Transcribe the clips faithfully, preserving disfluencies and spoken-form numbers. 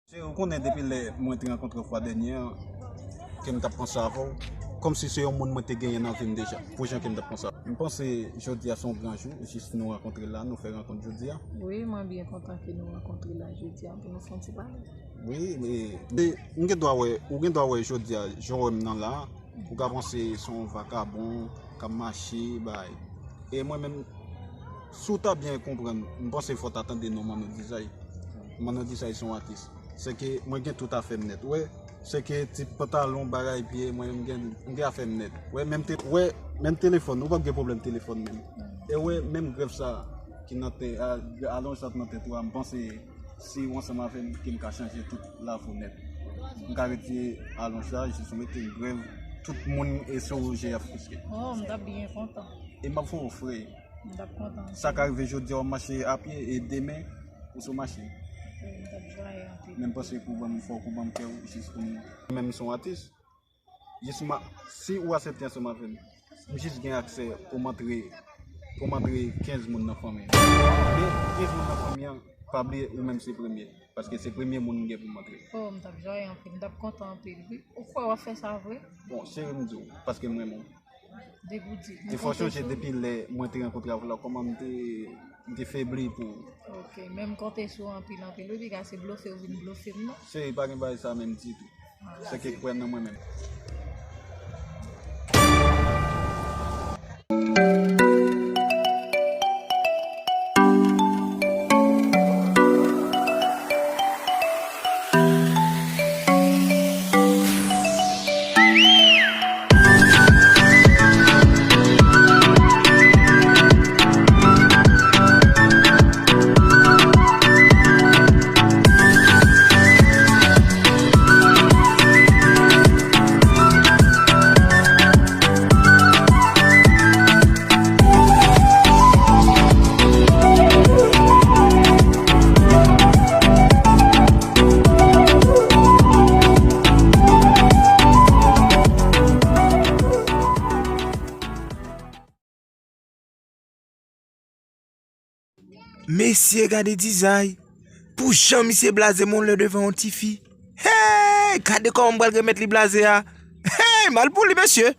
Cheri, ou konnen depi lè mwen te rankontre w fwa dènye an, ke m t ap panse avè w, kòmsi se yon moun mwen te genyen nan vi m deja, pou jan ke m t ap panse avè w. M panse jodi a se yon gran jou, jis nou rankontre la, nou fè rankont jodi a. Wi, mwen byen kontan ke nou rankontre la jodi a pou nou fè yon ti pale. Wi, men, men, m gen dwa wè, ou gen dwa wè jodi a, jan w wè m nan la, ou ka panse se yon vakabon k ap mache, bay. E mwen menm, si w ta byen konprann, m panse fò w ta tande non Manno Dizay. Manno Dizay se yon atis. Se ke mwen gen tout afè m nèt. Ou wè, se ke ti pantalon, bagay pye, mwen menm gen, m gen afè m nèt. Ou wè, menm te, ou wè, menm telefòn, ou p ap gen pwoblèm telefòn menm. E ou wè, menm grèv sa ki nan tè, a, alonj sa k nan tèt ou a, m panse si w ansanm avè m, ke m ka chanje tout lavi w nèt. M ka retire alonj la, jis ou mete grèv, tout moun e sou je y ap friske. Oh, m t ap byen kontan. E m ap fè w fre. M t ap kontan. Sa ka rive jodi a, w ap mache a pye, e demen, ou sou machin. Wi, m t ap jwaye anpil. Men m panse pou ban m, fò w ban m kè w, jis pou m. Mwen menm, m se yon atis. Jis ma, si ou aksepte ansanm avè m, m jis gen aksè pou m antre, pou m antre kenz moun nan fanmi m. Men kenz moun nan fanmi an, pa bliye ou menm se premye, paske se premye moun m gen pou m antre. Oh, m t ap jwaye anpil, m t ap kontan anpil, wi. Ou kwè w ap fè sa vre? Bon, cheri, m di w, paske m renmen w. Depi w di, m konte sou ou. E fò w chonje depi lè mwen te rankontre avè w la, kòman m te, m te febli pou ou. Ok, men m konte sou ou anpil, anpil, wi, piga se blofe ou vin blofe m nan. Cheri, pa gen bagay sa menm ditou. Se ke kwè nan mwen menm. Mesye, gade Dizay. Pou jan misye blaze m yon lè devan yon tifi. Hey, gade kòman m pral remèt li blaze a. Hey, mal pou li, mesye.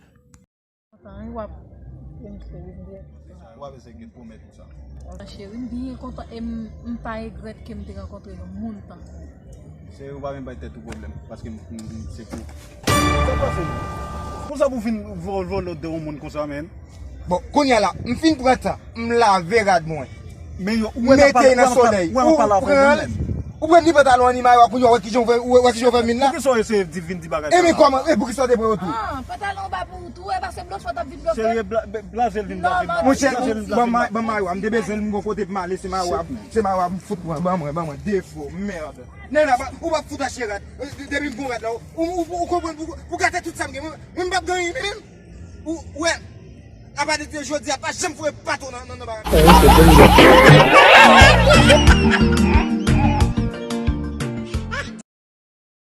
Kontan, wi, w ap, wi, m cheri, m byen kontan. Ou pa bezwen gen pwomèt ou sa. Cheri, m byen kontan e m, m pa regrèt ke m te rankontre yon moun tankou w. Cheri, ou pa menm bay tèt ou pwoblèm, paske m, m, m, se pou. Sa pase? Konsa pou fin vòlò de yon moun konsa, menn? Bon, kounye a la, m fin pran tan, m lave rad mwen. Men yo, ou wè nan pale, ou wè nan pale avè l menm. Ou pran li pantalon an ni mayo a, kounye a, ou wè kijan w fè, ou wè kijan w fè min la. Poukisa w eseye di, vin di bagay sa la? E men kòman, e poukisa w te pran yo tou? Ah, pantalon an ba pou ou tou, e paske blofe w t ap vin blofe. Serye, bla-, bla-, blaze l vin blaze l. Monchè, ban m, ban m mayo a, m te bezwen l, m gon kote pou m ale, se mayo a, se mayo a m fout pran, ban mwen, ban mwen, defo, mèd. Nana, ba, ou p ap fout achte rad. Depi m pran rad la, ou, ou, ou konprann pou, pou gate tout sa m gen. Mwen, mwen m p ap ganyen menm. Ou, ou wè, apati de jodi a, pa janm foure pato nan, nan, nan bagay.